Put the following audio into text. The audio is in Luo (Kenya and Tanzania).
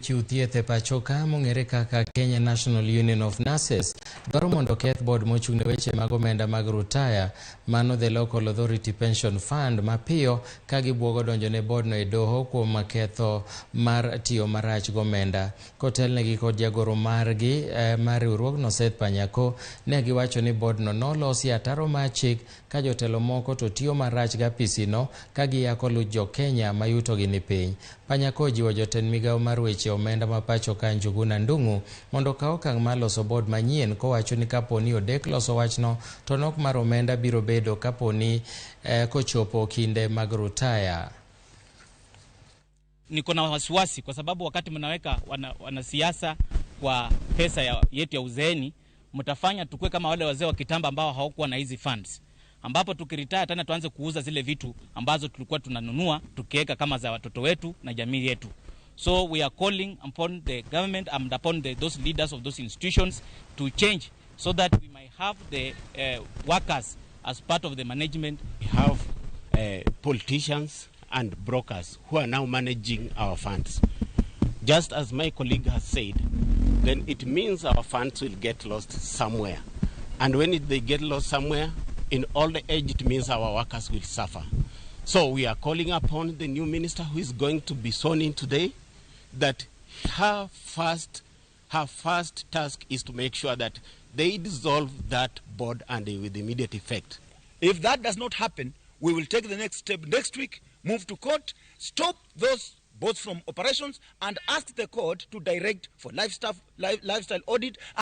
Chiw thieth e pacho ka mong'ere kaka Kenya National Union of Nurses dwaro mondo oketh board mochung' ne weche mag omenda mag rutaya, mano the Local Authority Pension Fund, mapiyo ka gibuogo donjo ne boardno e doho kuom ketho mar tiyo marach gomenda. Kotelnegi kod jagoro margi mar riwruogno, Seth Panyako, ne giwacho ni boardno nolosi ataro mar chik ka jotelo moko to tiyo marach gi apisino ka giyako luch jo Kenya ma yutogi ni piny. Panyako ojiwo jotend migawo mar weche omenda ma pacho ka, Njuguna Ndung'u, mondo okaw okang' mar loso board manyien, kowacho ni kapo ni odek loso wachno to nok mar omenda biro bedo kapo ni kochopo kinde mag rutaya. Niko na wasiwasi kwa sababu wakati mnaweka wanasiasa kwa pesa yetu ya uzeeni, mtafanya tukue kama wale wazee wa kitambo ambao hawakuwa na hizi funds, ambapo tukiretire tena tuanze kuuza zile vitu ambazo tulikuwa tunanunua tukiweka kama za watoto wetu na jamii yetu. So we are calling upon the government and upon those leaders of those institutions to change so that we might have the workers as part of the management. We have politicians and brokers who are now managing our funds. Just as my colleague has said, then it means our funds will get lost somewhere. And when they get lost somewhere, in old age, it means our workers will suffer. So we are calling upon the new minister who is going to be sworn in today that her first task is to make sure that they dissolve that board and with immediate effect. If that does not happen, we will take the next step next week, move to court, stop those both from operations, and ask the court to direct for lifestyle audit.